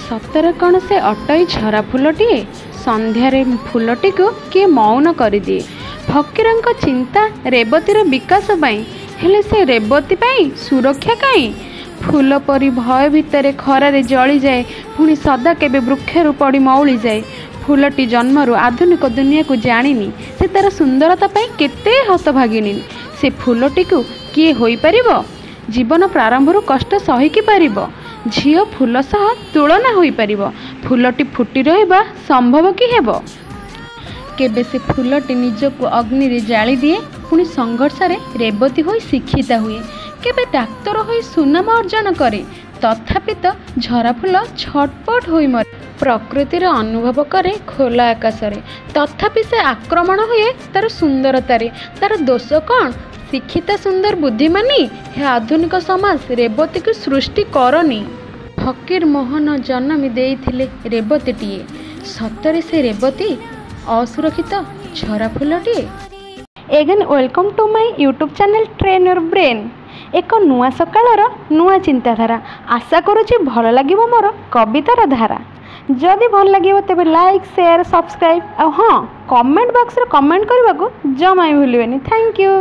ସତରେ କ'ଣ ସେ ଅଟଇ ଝରା ଫୁଲଟିଏ? ସନ୍ଧ୍ୟାରେ ଫୁଲଟିକୁ କିଏ ମଉନ କରିଦିଏ। ଫକୀରଙ୍କ ଚିନ୍ତା ରେବତୀର ବିକାଶ ପାଇଁ, ହେଲେ ସେ ରେବତୀ ପାଇଁ ସୁରକ୍ଷା କାହିଁ? ଫୁଲ ପରି ଭୟ ଭିତରେ ଖରାରେ ଜଳିଯାଏ, ପୁଣି ସଦା କେବେ ବୃକ୍ଷରୁ ପଡ଼ି ମଉଳିଯାଏ। ଫୁଲଟି ଜନ୍ମରୁ ଆଧୁନିକ ଦୁନିଆକୁ ଜାଣିନି। ସେ ତା'ର ସୁନ୍ଦରତା ପାଇଁ କେତେ ହତଭାଗିନୀ। ସେ ଫୁଲଟିକୁ କିଏ ହୋଇପାରିବ? ଜୀବନ ପ୍ରାରମ୍ଭରୁ କଷ୍ଟ ସହିକି ପାରିବ? ଝିଅ ଫୁଲ ସହ ତୁଳନା ହୋଇପାରିବ? ଫୁଲଟି ଫୁଟି ରହିବା ସମ୍ଭବ କି ହେବ? କେବେ ସେ ଫୁଲଟି ନିଜକୁ ଅଗ୍ନିରେ ଜାଳିଦିଏ, ପୁଣି ସଂଘର୍ଷରେ ରେବତୀ ହୋଇ ଶିକ୍ଷିତା ହୁଏ। କେବେ ଡାକ୍ତର ହୋଇ ସୁନାମ ଅର୍ଜନ କରେ। ତଥାପି ତ ଝରାଫୁଲ ଛଟପଟ ହୋଇ ମରେ। ପ୍ରକୃତିର ଅନୁଭବ କରେ ଖୋଲା ଆକାଶରେ। ତଥାପି ସେ ଆକ୍ରମଣ ହୁଏ ତା'ର ସୁନ୍ଦରତାରେ। ତା'ର ଦୋଷ କ'ଣ? ଶିକ୍ଷିତା, ସୁନ୍ଦର, ବୁଦ୍ଧିମାନୀ। ହେ ଆଧୁନିକ ସମାଜ, ରେବତୀକୁ ସୃଷ୍ଟି କରନି। ଫକୀର ମୋହନ ଜନମି ଦେଇଥିଲେ ରେବତୀଟିଏ। ସତରେ ସେ ରେବତୀ ଅସୁରକ୍ଷିତ ଝରା ଫୁଲଟିଏ। Again welcome to my YouTube channel Train Your Brain। ଏକ ନୂଆ ସକାଳର ନୂଆ ଚିନ୍ତାଧାରା। ଆଶା କରୁଛି ଭଲ ଲାଗିବ ମୋର କବିତାର ଧାରା। ଯଦି ଭଲ ଲାଗିବ ତେବେ ଲାଇକ୍, ସେୟାର, ସବସ୍କ୍ରାଇବ୍ ଆଉ ହଁ, କମେଣ୍ଟ ବକ୍ସରେ କମେଣ୍ଟ କରିବାକୁ ଜମା ବି ଭୁଲିବେନି। Thank you.